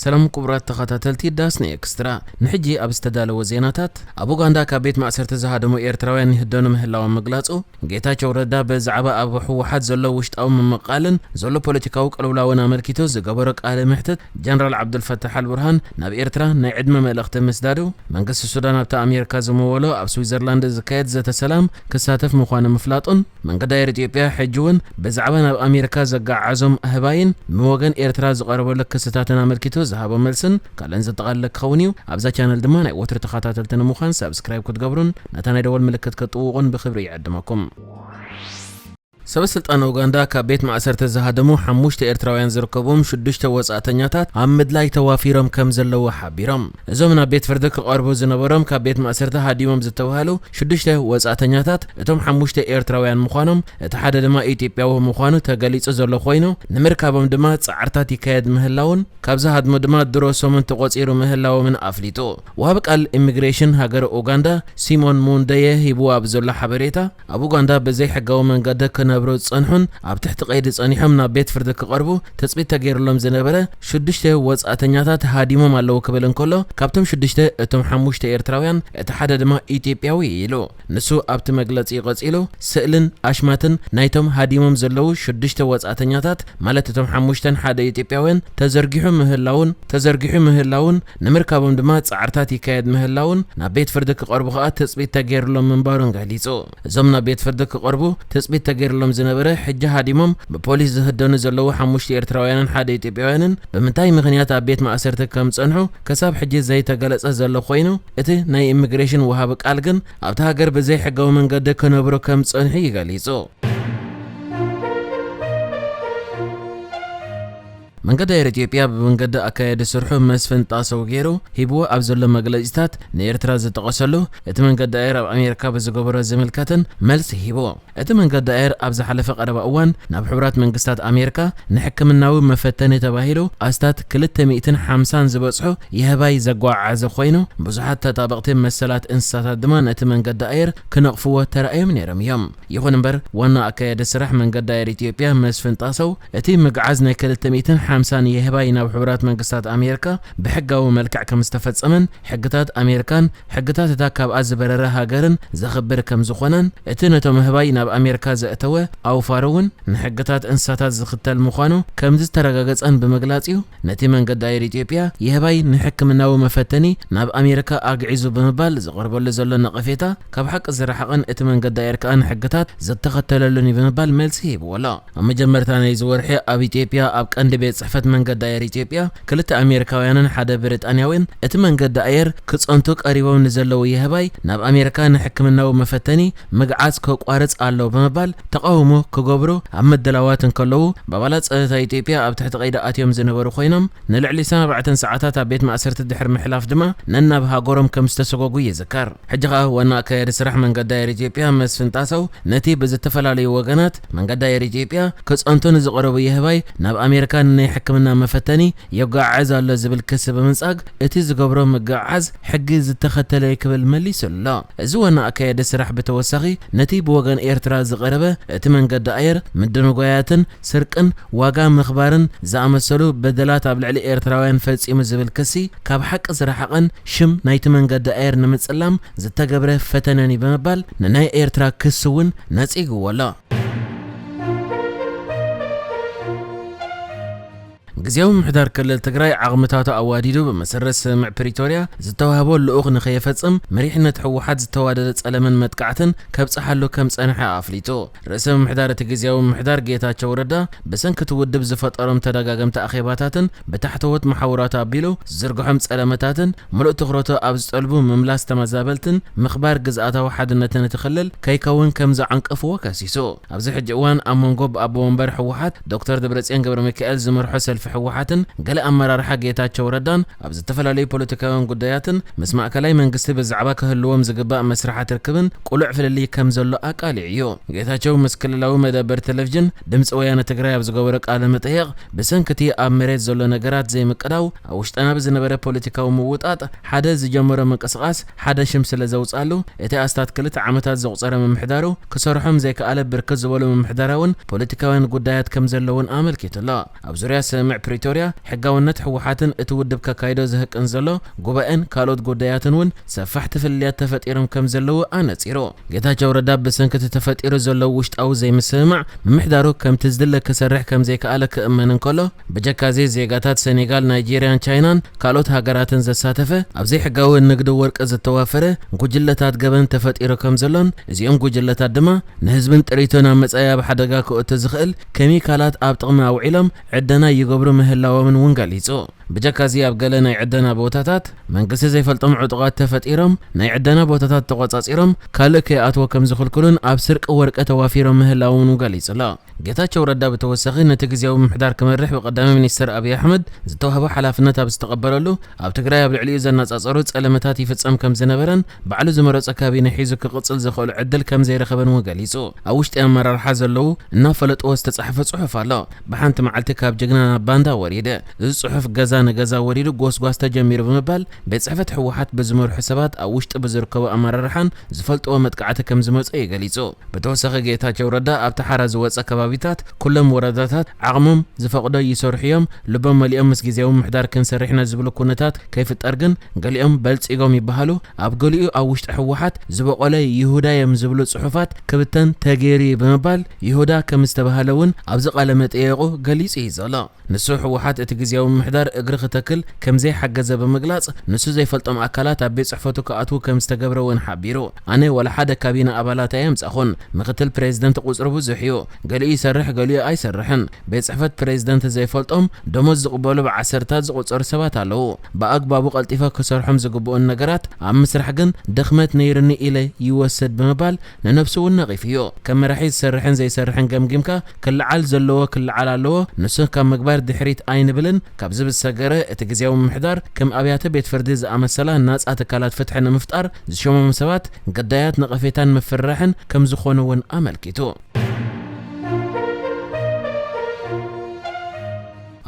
ሰላም ክቡራት ተኸታተልቲ ዳስኒ ኤክስትራ፣ ንሕጂ ኣብ ዝተዳለወ ዜናታት፣ ኣብ ኡጋንዳ ካብ ቤት ማእሰርቲ ዝሃደሙ ኤርትራውያን ይህደኑ ምህላዎም ምግላጹ፣ ጌታቸው ረዳ ብዛዕባ ኣብ ህወሓት ዘሎ ውሽጣዊ ምምቕቓልን ዘሎ ፖለቲካዊ ቅልውላውን ኣመልኪቱ ዝገበሮ ቃለ መሕትት፣ ጀነራል ዓብዱልፈታሕ ኣልቡርሃን ናብ ኤርትራ ናይ ዕድመ መልእኽቲ ምስዳዱ፣ መንግስቲ ሱዳን ኣብቲ ኣሜሪካ ዝመወሎ ኣብ ስዊዘርላንድ ዝካየድ ዘተ ሰላም ክሳተፍ ምዃኑ ምፍላጡን፣ መንገዲ ኣየር ኢትዮጵያ ሕጂ እውን ብዛዕባ ናብ ኣሜሪካ ዘጋዓዞም ኣህባይን ብወገን ኤርትራ ዝቐረበሉ ክስታትን ኣመልኪቱ ዝሃቦ መልስን ካልእን ዘጠቓለለ ክኸውን እዩ። ኣብዛ ቻነል ድማ ናይ ወትሩ ተኸታተልቲ ንምዃን ሳብስክራይብ ክትገብሩን ነታ ናይ ደወል ምልክት ክትጥውቑን ብኽብሪ ይዕድመኩም። ሰበ ስልጣን ኡጋንዳ ካብ ቤት ማእሰርቲ ዝሃደሙ ሓሙሽተ ኤርትራውያን ዝርከብዎም ሽዱሽተ ወጻእተኛታት ኣብ ምድላይ ተዋፊሮም ከም ዘለዉ ሓቢሮም። እዞም ናብ ቤት ፍርዲ ክቐርቡ ዝነበሮም ካብ ቤት ማእሰርቲ ሃዲሞም ዝተባህሉ ሽዱሽተ ወጻእተኛታት፣ እቶም ሓሙሽተ ኤርትራውያን ምዃኖም፣ እቲ ሓደ ድማ ኢትዮጵያዊ ምዃኑ ተገሊጹ ዘሎ ኮይኑ፣ ንምርካቦም ድማ ጻዕርታት ይካየድ ምህላውን፣ ካብ ዝሃድሙ ድማ ድሮ ሰሙን ተቖጺሩ ምህላዎምን ኣፍሊጡ። ወሃቢ ቃል ኢሚግሬሽን ሃገረ ኡጋንዳ ሲሞን ሙንደየ ሂብዎ ኣብ ዘሎ ሓበሬታ፣ ኣብ ኡጋንዳ ብዘይሕጋዊ መንገዲ ክነብሩ ዝጸንሑን ኣብ ትሕቲ ቀይዲ ጸኒሖም ናብ ቤት ፍርዲ ክቐርቡ ትጽቢት ተገይሩሎም ዝነበረ ሽዱሽተ ወጻእተኛታት ሃዲሞም ኣለዉ ክብል እንከሎ፣ ካብቶም ሽዱሽተ እቶም ሓሙሽተ ኤርትራውያን እቲ ሓደ ድማ ኢትዮጵያዊ እዩ ኢሉ። ንሱ ኣብቲ መግለጺ ቀጺሉ፣ ስእልን ኣሽማትን ናይቶም ሃዲሞም ዘለዉ ሽዱሽተ ወጻእተኛታት፣ ማለት እቶም ሓሙሽተን ሓደ ኢትዮጵያውያን፣ ተዘርጊሑ ምህላውን፣ ተዘርጊሑ ምህላውን፣ ንምርካቦም ድማ ጻዕርታት ይካየድ ምህላውን፣ ናብ ቤት ፍርዲ ክቐርቡ ከኣ ትጽቢት ተገይሩሎም ምንባሩን ገሊጹ። እዞም ናብ ቤት ፍርዲ ክቐርቡ ትጽቢት ተገይሩሎም ዝነበረ፣ ሕጂ ሃዲሞም ብፖሊስ ዝህደኑ ዘለዉ ሓሙሽተ ኤርትራውያንን ሓደ ኢትዮጵያውያንን፣ ብምንታይ ምኽንያት ኣብ ቤት ማእሰርቲ ከም ጸንሑ ክሳብ ሕጂ ዘይተገለጸ ዘሎ ኮይኑ፣ እቲ ናይ ኢሚግሬሽን ወሃቢ ቃል ግን ኣብታ ሃገር ብዘይሕጋዊ መንገዲ ክነብሩ ከም ዝጸንሑ እዩ ገሊጹ። መንገዲ ኣየር ኢትዮጵያ ብመንገዲ ኣካያዲ ስርሑ መስፍን ጣሰው ገይሩ ሂብዎ ኣብ ዘሎ መግለጺታት፣ ንኤርትራ ዝጠቐሰሉ፣ እቲ መንገዲ ኣየር ኣብ ኣሜሪካ ብዝገበሮ ዝምልከትን መልሲ ሂቡ። እቲ መንገዲ ኣየር ኣብ ዝሓለፈ ቀረባ እዋን ናብ ሕቡራት መንግስታት ኣሜሪካ ንሕክምናዊ መፈተኒ ተባሂሉ ኣስታት ክልተ ሚእትን ሓምሳን ዝበጽሑ የህባይ ዘጓዓዓዘ ኮይኑ፣ ብዙሓት ተጣበቕቲ መሰላት እንስሳታት ድማ ነቲ መንገዲ ኣየር ክነቕፍዎ ተራእዮም ነይሮም እዮም። ይኹን እምበር፣ ዋና ኣካያዲ ስራሕ መንገዲ ኣየር ኢትዮጵያ መስፍን ጣሰው፣ እቲ ምግዓዝ ናይ ክልተ ሚእትን ሓምሳን የህባይ ናብ ሕቡራት መንግስታት ኣሜሪካ ብሕጋዊ መልክዕ ከም ዝተፈጸመን፣ ሕግታት ኣሜሪካን ሕግታት እታ ካብኣ ዝበረረ ሃገርን ዘኽብር ከም ዝኾነን፣ እቲ ነቶም ኣህባይ ናብ ኣሜሪካ ዘእተወ ኣውፋር እውን ንሕግታት እንስሳታት ዝኽተል ምዃኑ ከም ዝተረጋገጸን ብምግላጽ እዩ፣ ነቲ መንገዲ ኣየር ኢትዮጵያ የህባይ ንሕክምናዊ መፈተኒ ናብ ኣሜሪካ ኣግዒዙ ብምባል ዝቐርበሉ ዘሎ ነቐፌታ ካብ ሓቂ ዝረሓቐን እቲ መንገዲ ኣየር ከኣ ንሕግታት ዝተኸተለሉን እዩ ብምባል መልሲ ሂብዎ ኣሎ። ኣብ መጀመርታ ናይዚ ወርሒ ኣብ ኢትዮጵያ ኣብ ቀንዲ ቤት ጽሕፈት መንገዲ ኣየር ኢትዮጵያ ክልተ ኣሜሪካውያንን ሓደ ብሪጣንያዊን እቲ መንገዲ ኣየር ክጸንቱ ቀሪቦም ንዘለዉ የህባይ ናብ ኣሜሪካ ንሕክምናዊ መፈተኒ ምግዓዝ ከቋርጽ ኣሎ ብምባል ተቓውሞ ክገብሩ ኣብ ምድላዋት እንከለዉ፣ ብኣባላት ጸጥታ ኢትዮጵያ ኣብ ትሕቲ ቀይዲ ኣትዮም ዝነበሩ ኮይኖም፣ ንልዕሊ ሰብዓ ኣርባዕተ ሰዓታት ኣብ ቤት ማእሰርቲ ድሕሪ ምሕላፍ ድማ ነናብ ሃገሮም ከም ዝተሰጎጉ ይዝከር። ሕጂ ከኣ ዋና ኣካያዲ ስራሕ መንገዲ ኣየር ኢትዮጵያ መስፍን ጣሰው፣ ነቲ ብዝተፈላለዩ ወገናት መንገዲ ኣየር ኢትዮጵያ ክጸንቱ ንዝቐረቡ የህባይ ናብ ኣሜሪካ ንናይ ሕክምና መፈተኒ የጓዓዕዝ ኣሎ ዝብል ክሲ ብምንጻግ፣ እቲ ዝገብሮ ምግዕዓዝ ሕጊ ዝተኸተለ እዩ ክብል መሊሱ ኣሎ። እዚ ዋና ኣካያዲ ስራሕ ብተወሳኺ፣ ነቲ ብወገን ኤርትራ ዝቐረበ እቲ መንገዲ ኣየር ምድንጓያትን ስርቅን ዋጋ ምኽባርን ዝኣመሰሉ በደላት ኣብ ልዕሊ ኤርትራውያን ፈጺሙ ዝብል ክሲ ካብ ሓቂ ዝረሓቐን ሽም ናይቲ መንገዲ ኣየር ንምጽላም ዝተገብረ ፈተነን እዩ ብምባል ንናይ ኤርትራ ክሲ እውን ነጺግዎ ኣሎ። ግዝያዊ ምምሕዳር ክልል ትግራይ ዓቕምታቱ ኣዋዲዱ ብመሰረት ስምምዕ ፕሪቶርያ ዝተዋህቦ ልኡኽ ንኸየፈጽም መሪሕነት ህወሓት ዝተዋደደ ጸለመን መጥቃዕትን ከብጽሓሉ ከም ጸንሐ ኣፍሊጡ። ርእሰ ምምሕዳር እቲ ግዝያዊ ምምሕዳር ጌታቸው ረዳ ብሰንኪ እቲ ውድብ ዝፈጠሮም ተደጋገምቲ ኣኼባታትን ብታሕተዎት መሓውራት ኣቢሉ ዝዝርግሖም ጸለመታትን ምሉእ ትኹረቱ ኣብ ዝጠልቡ ምምላስ ተመዛበልትን ምኽባር ግዝኣታዊ ሓድነትን እቲ ክልል ከይከውን ከም ዘዓንቀፍዎ ከሲሱ። ኣብዚ ሕጂ እዋን ኣብ መንጎ ብኣቦ ወንበር ህወሓት ዶክተር ደብረጽዮን ገብረ ሚካኤል ዝመርሖ ሰልፊ ህወሓትን ገለ ኣመራርሓ ጌታቸው ረዳን ኣብ ዝተፈላለዩ ፖለቲካውያን ጉዳያትን ምስ ማእከላይ መንግስቲ ብዛዕባ ክህልዎም ዝግባእ መስርሓት ርክብን ቅሉዕ ፍልልይ ከም ዘሎ ኣቃሊዑ እዩ። ጌታቸው ምስ ክልላዊ መደበር ቴሌቪዥን ድምፂ ወያነ ትግራይ ኣብ ዝገበሮ ቃለ መጠየቕ፣ ብሰንኪ እቲ ኣብ መሬት ዘሎ ነገራት ዘይምቅዳው፣ ኣብ ውሽጥና ብዝነበረ ፖለቲካዊ ምውጣጥ ሓደ ዝጀመሮ ምንቅስቓስ ሓደ ሽም ስለ ዘውፅኣሉ፣ እቲ ኣስታት ክልተ ዓመታት ዘቑፀረ ምምሕዳሩ ክሰርሖም ዘይከኣለ ብርክት ዝበሉ ምምሕዳራውን ፖለቲካውያን ጉዳያት ከም ዘለውን ኣመልኪቱ ኣሎ። ኣብ ዙርያ ስምምዕ ፕሪቶርያ፣ ሕጋውነት ህወሓትን እቲ ውድብ ከካይዶ ዝህቅን ዘሎ ጉባኤን ካልኦት ጉዳያትን እውን ሰፋሕቲ ፍልልያት ተፈጢሮም ከም ዘለዉ ኣነጺሩ። ጌታቸው ረዳ ብሰንኪ እቲ ተፈጢሩ ዘሎ ውሽጣዊ ዘይምስምማዕ፣ ምምሕዳሩ ከምቲ ዝድለ ክሰርሕ ከም ዘይከኣለ ክእመን እንከሎ፣ ብጀካዚ ዜጋታት ሰኔጋል፣ ናይጄርያን ቻይናን ካልኦት ሃገራትን ዘሳተፈ ኣብ ዘይሕጋዊ ንግዲ ወርቂ ዝተዋፈረ ጉጅለታት ገበን ተፈጢሩ ከም ዘሎን፣ እዚኦም ጉጅለታት ድማ ንህዝብን ጥሪቱን ኣብ መጻኢ ኣብ ሓደጋ ክእቱ ዝኽእል ኬሚካላት ኣብ ጥቕሚ ኣውዒሎም ዕደና ይገብሩ ምህላዎምን እውን ገሊጹ። ብጀካዚ ኣብ ገለ ናይ ዕደና ቦታታት መንግስቲ ዘይፈልጦም ዕጡቓት ተፈጢሮም ናይ ዕደና ቦታታት ተቖጻጺሮም ካልእ ከይኣትዎ ከም ዝኽልክሉን ኣብ ስርቂ ወርቂ ተዋፊሮም ምህላዎም ገሊጹ ኣሎ። ጌታቸው ረዳ ብተወሳኺ ነቲ ግዜያዊ ምምሕዳር ክመርሕ ብቀዳማይ ሚኒስትር ኣብይ ኣሕመድ ዝተዋህቦ ሓላፍነት ኣብ ዝተቐበለሉ ኣብ ትግራይ ኣብ ልዕሊኡ ዘነጻጸሩ ጸለመታት ይፍጸም ከም ዝነበረን ባዕሉ ዝመረጾ ካቢነ ሒዙ ክቕጽል ዘኽእሎ ዕድል ከም ዘይረኸበን እውን ገሊጹ። ኣብ ውሽጢ ኣመራርሓ ዘለዉ እናፈለጥዎ ዝተጻሕፈ ጽሑፍ ኣሎ። ብሓንቲ መዓልቲ ካብ ጅግና ናብ ባንዳ ወሪደ። እዚ ጽሑፍ ገዛ ንገዛ ወሪዱ ጎስጓስ ተጀሚሩ ብምባል ቤት ጽሕፈት ህወሓት ብዝመርሑ ሰባት ኣብ ውሽጢ ብዝርከቡ ኣመራርሓን ዝፈልጥዎ መጥቃዕቲ ከም ዝመጾ እዩ ገሊጹ። ብተወሳኺ ጌታቸው ረዳ ኣብቲ ሓራ ዝወጸ ከባቢታት ኩሎም ወረዳታት ዓቕሞም ዝፈቕዶ ይሰርሑ እዮም፣ ልቦም መሊኦም ምስ ግዜያዊ ምምሕዳር ክንሰርሕ ኢና ዝብሉ ኩነታት ከይፍጠር ግን ገሊኦም በልጺጎም ይበሃሉ፣ ኣብ ገሊኡ ኣብ ውሽጢ ህወሓት ዝበቖለ ይሁዳ እዮም ዝብሉ ጽሑፋት ክብተን ተገይሩ እዩ ብምባል ይሁዳ ከም ዝተባህለ እውን ኣብዚ ቃለ መጠየቑ ገሊጹ እዩ ዘሎ። ንሱ ህወሓት እቲ ግዜያዊ ምምሕዳር እግሪ ክተክል ከም ዘይሓገዘ ብምግላጽ፣ ንሱ ዘይፈልጦም ኣካላት ኣብ ቤት ጽሕፈቱ ክኣትዉ ከም ዝተገብረ እውን ሓቢሩ። ኣነ ዋላ ሓደ ካቢነ ኣባላት ኣየምጻኹን፣ ምክትል ፕሬዚደንት ቁጽሩ ብዙሕ እዩ፣ ገሊኡ ይሰርሕ ገሊኡ ኣይሰርሕን። ቤት ጽሕፈት ፕሬዚደንት ዘይፈልጦም ደሞዝ ዝቕበሉ ብዓሰርታት ዝቑጸሩ ሰባት ኣለዉ። ብኣግባቡ ቀልጢፈ ክሰርሖም ዝግብኡን ነገራት ኣብ ምስራሕ ግን ድኽመት ነይሩኒ ኢለ ይወስድ ብምባል ንነብሱ እውን ነቒፉ እዩ። ከም መራሒ ዝሰርሕን ዘይሰርሕን ገምጊምካ ክለዓል ዘለዎ ክለዓል ኣለዎ፣ ንሱ ካብ ምግባር ድሕሪት ኣይንብልን። ካብዚ ብዝሰገረ እቲ ግዜያዊ ምምሕዳር ከም ኣብያተ ቤት ፍርዲ ዝኣመሰላ ናጻ ትካላት ፍትሒ ንምፍጣር ዝሸሞም ሰባት ግዳያት ነቐፌታን ምፍርራሕን ከም ዝኾኑ እውን ኣመልኪቱ።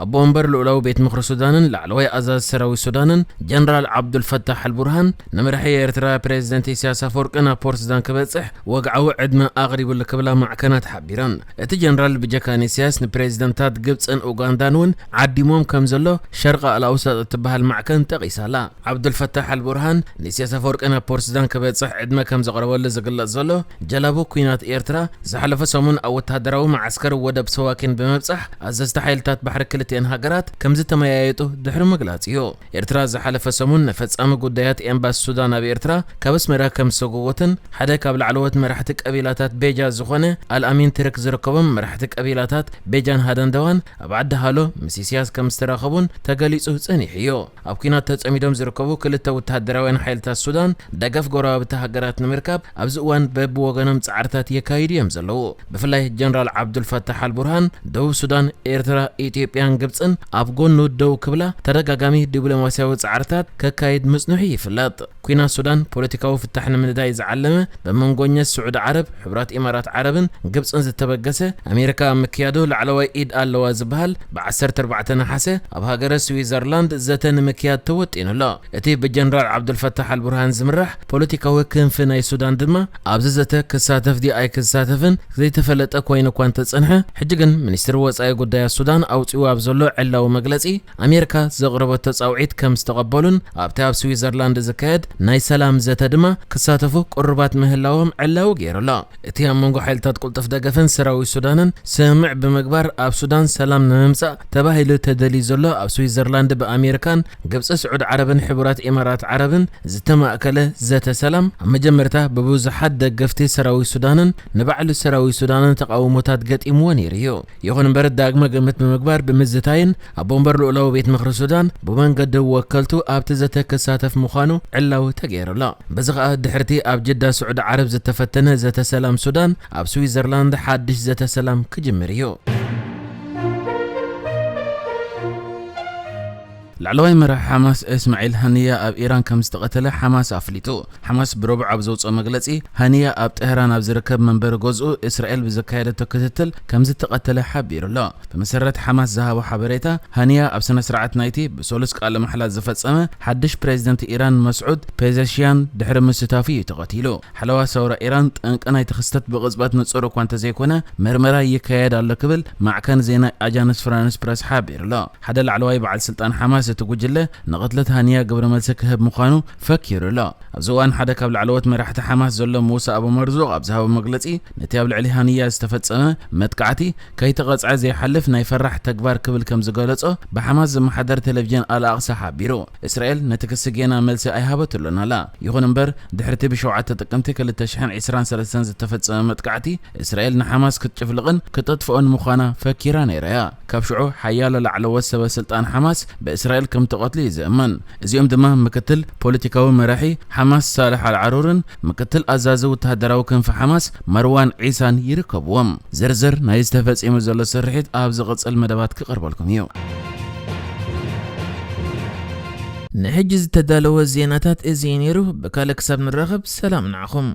ኣቦ ወንበር ልኡላዊ ቤት ምኽሪ ሱዳንን ላዕለዋይ ኣዛዚ ሰራዊት ሱዳንን ጀነራል ዓብዱልፈታሕ ኣልቡርሃን፣ ንመራሒ ኤርትራ ፕሬዚደንት ኢሳያስ ኣፈወርቂ ናብ ፖርት ሱዳን ክበጽሕ ወግዓዊ ዕድመ ኣቕሪቡሉ ክብላ ማዕከናት ሓቢረን። እቲ ጀነራል ብጀካ ንኢሳያስ ንፕሬዚደንታት ግብጽን ኡጋንዳን እውን ዓዲሞም ከም ዘሎ ሸርቂ ኣልኣውሳጥ እትበሃል ማዕከን ጠቒሳላ። ዓብዱልፈታሕ ኣልቡርሃን ንኢሳያስ ኣፈወርቂ ናብ ፖርት ሱዳን ክበጽሕ ዕድመ ከም ዘቕረበሉ ዝግለጽ ዘሎ፣ ጀላቡ ኲናት ኤርትራ ዝሓለፈ ሰሙን ኣብ ወተሃደራዊ መዓስከር ወደብ ሰዋኪን ብምብጻሕ ኣዘዝቲ ሓይልታት ባሕሪ ክልቲኤን ሃገራት ከም ዝተመያየጡ ድሕሪ ምግላጽ እዩ። ኤርትራ ዝሓለፈ ሰሙን ንፈጻሚ ጉዳያት ኤምባሲ ሱዳን ኣብ ኤርትራ ካብ ኣስመራ ከም ዝሰጎጎትን ሓደ ካብ ላዕለዎት መራሕቲ ቀቢላታት ቤጃ ዝኾነ ኣልኣሚን ትርክ ዝርከቦም መራሕቲ ቀቢላታት ቤጃን ሃደንደዋን ኣብ ዓዲ ሃሎ ምስ ኢሳያስ ከም ዝተራኸቡን ተገሊጹ ጸኒሑ እዩ። ኣብ ኲናት ተጸሚዶም ዝርከቡ ክልተ ወተሃደራውያን ሓይልታት ሱዳን ደገፍ ጎረባብቲ ሃገራት ንምርካብ ኣብዚ እዋን በብወገኖም ጻዕርታት የካይዱ እዮም ዘለዉ። ብፍላይ ጀነራል ዓብዱልፈታሕ ኣልቡርሃን ደቡብ ሱዳን፣ ኤርትራ፣ ኢትዮጵያን ግብጽን ኣብ ጎኑ ደው ክብላ ተደጋጋሚ ዲፕሎማስያዊ ጻዕርታት ከካይድ ምጽንሑ ይፍለጥ። ኲናት ሱዳን ፖለቲካዊ ፍታሕ ንምንዳይ ዝዓለመ ብመንጎኘት ስዑዲ ዓረብ፣ ሕቡራት ኢማራት ዓረብን ግብጽን ዝተበገሰ ኣሜሪካ ኣብ ምክያዱ ላዕለዋይ ኢድ ኣለዋ ዝበሃል ብዓሰርተ ኣርባዕተ ነሓሰ ኣብ ሃገረ ስዊዘርላንድ ዘተ ንምክያድ ተወጢኑ ኣሎ። እቲ ብጀነራል ዓብዱልፈታሕ ኣልቡርሃን ዝምራሕ ፖለቲካዊ ክንፊ ናይ ሱዳን ድማ ኣብዚ ዘተ ክሳተፍ ድዩ ኣይክሳተፍን ዘይተፈለጠ ኮይኑ እኳ እንተጸንሐ፣ ሕጂ ግን ሚኒስትሪ ወጻኢ ጉዳያት ሱዳን ኣውጺኡ ኣብ ዘሎ ዕላዊ መግለጺ ኣሜሪካ ዘቕረበቶ ጻውዒት ከም ዝተቐበሉን ኣብቲ ኣብ ስዊዘርላንድ ዝካየድ ናይ ሰላም ዘተ ድማ ክሳተፉ ቅሩባት ምህላዎም ዕላዊ ገይሩ ኣሎ። እቲ ኣብ መንጎ ሓይልታት ቅልጡፍ ደገፍን ሰራዊት ሱዳንን ስምምዕ ብምግባር ኣብ ሱዳን ሰላም ንምምጻእ ተባሂሉ ተደልዩ ዘሎ ኣብ ስዊዘርላንድ ብኣሜሪካን ግብጺ፣ ስዑድ ዓረብን ሕቡራት ኢማራት ዓረብን ዝተማእከለ ዘተ ሰላም ኣብ መጀመርታ ብብዙሓት ደገፍቲ ሰራዊት ሱዳንን ንባዕሉ ሰራዊት ሱዳንን ተቓውሞታት ገጢምዎ ነይሩ እዩ። ይኹን እምበር ዳግመ ግምት ብምግባር ብምዝታይን ኣቦ ወንበር ልኡላዊ ቤት ምኽሪ ሱዳን ብመንገዲ ወከልቱ ኣብቲ ዘተ ክሳተፍ ምዃኑ ዕላዊ ተገይሩ ኣሎ። በዚ ኸኣ ድሕርቲ ኣብ ጅዳ ስዑዲ ዓረብ ዝተፈተነ ዘተ ሰላም ሱዳን ኣብ ስዊዘርላንድ ሓድሽ ዘተ ሰላም ክጅምር እዩ። ላዕለዋይ መራሒ ሓማስ እስማዒል ሃንያ ኣብ ኢራን ከም ዝተቐተለ ሓማስ ኣፍሊጡ። ሓማስ ብረቡዕ ኣብ ዘውፅኦ መግለፂ፣ ሃንያ ኣብ ጤህራን ኣብ ዝርከብ መንበሪ ገዝኡ እስራኤል ብዘካየደቶ ክትትል ከም ዝተቐተለ ሓቢሩ ኣሎ። ብመሰረት ሓማስ ዝሃቦ ሓበሬታ፣ ሃንያ ኣብ ስነ ስርዓት ናይቲ ብሰሉስ ቃለ መሓላ ዝፈጸመ ሓድሽ ፕሬዚደንት ኢራን መስዑድ ፔዘሽያን ድሕሪ ምስታፉ እዩ ተቐቲሉ። ሓለዋ ሰውራ ኢራን፣ ጠንቂ ናይቲ ክስተት ብቕጽበት ንጹር እኳ እንተዘይኮነ፣ መርመራ ይካየድ ኣሎ ክብል ማዕከን ዜና ኣጃንስ ፍራንስ ፕረስ ሓቢሩ ኣሎ። ሓደ ላዕለዋይ በዓል ስልጣን ሓማስ፣ እቲ ጉጅለ ንቕትለት ሃንያ ግብረ መልሲ ክህብ ምዃኑ ፈኪሩ ኣሎ። ኣብዚ እዋን ሓደ ካብ ላዕለዎት መራሕቲ ሓማስ ዘሎ ሙሳ ኣቡ መርዙቕ ኣብ ዝሃቦ መግለጺ፣ ነቲ ኣብ ልዕሊ ሃንያ ዝተፈጸመ መጥቃዕቲ ከይተቐጽዐ ዘይሓልፍ ናይ ፈራሕ ተግባር ክብል ከም ዝገለጾ ብሓማስ ዝመሓደር ቴሌቪዥን ኣልኣቕሳ ሓቢሩ። እስራኤል ነቲ ክሲ ጌና መልሲ ኣይሃበትሉን ኣላ። ይኹን እምበር፣ ድሕሪቲ ብሸውዓተ ጥቅምቲ ክልተ ሽሕን ዕስራን ሰለስተን ዝተፈጸመ መጥቃዕቲ፣ እስራኤል ንሓማስ ክትጭፍልቕን ክተጥፍኦን ምዃና ፈኪራ ነይራ እያ። ካብ ሽዑ ሓያሎ ላዕለዎት ሰበ ስልጣን ሓማስ ብእስራኤል ከም ተቐትሉ እዩ ዝእመን። እዚኦም ድማ ምክትል ፖለቲካዊ መራሒ ሓማስ ሳልሕ ኣልዓሩርን ምክትል ኣዛዚ ወተሃደራዊ ክንፊ ሓማስ መርዋን ዒሳን ይርከብዎም። ዝርዝር ናይ ዝተፈጺሙ ዘሎ ስርሒት ኣብ ዝቕጽል መደባት ክቐርበልኩም እዩ። ንሕጂ ዝተዳለወ ዜናታት እዚ እዩ ነይሩ። ብካልእ ክሳብ ንራኸብ፣ ሰላም ንዓኹም።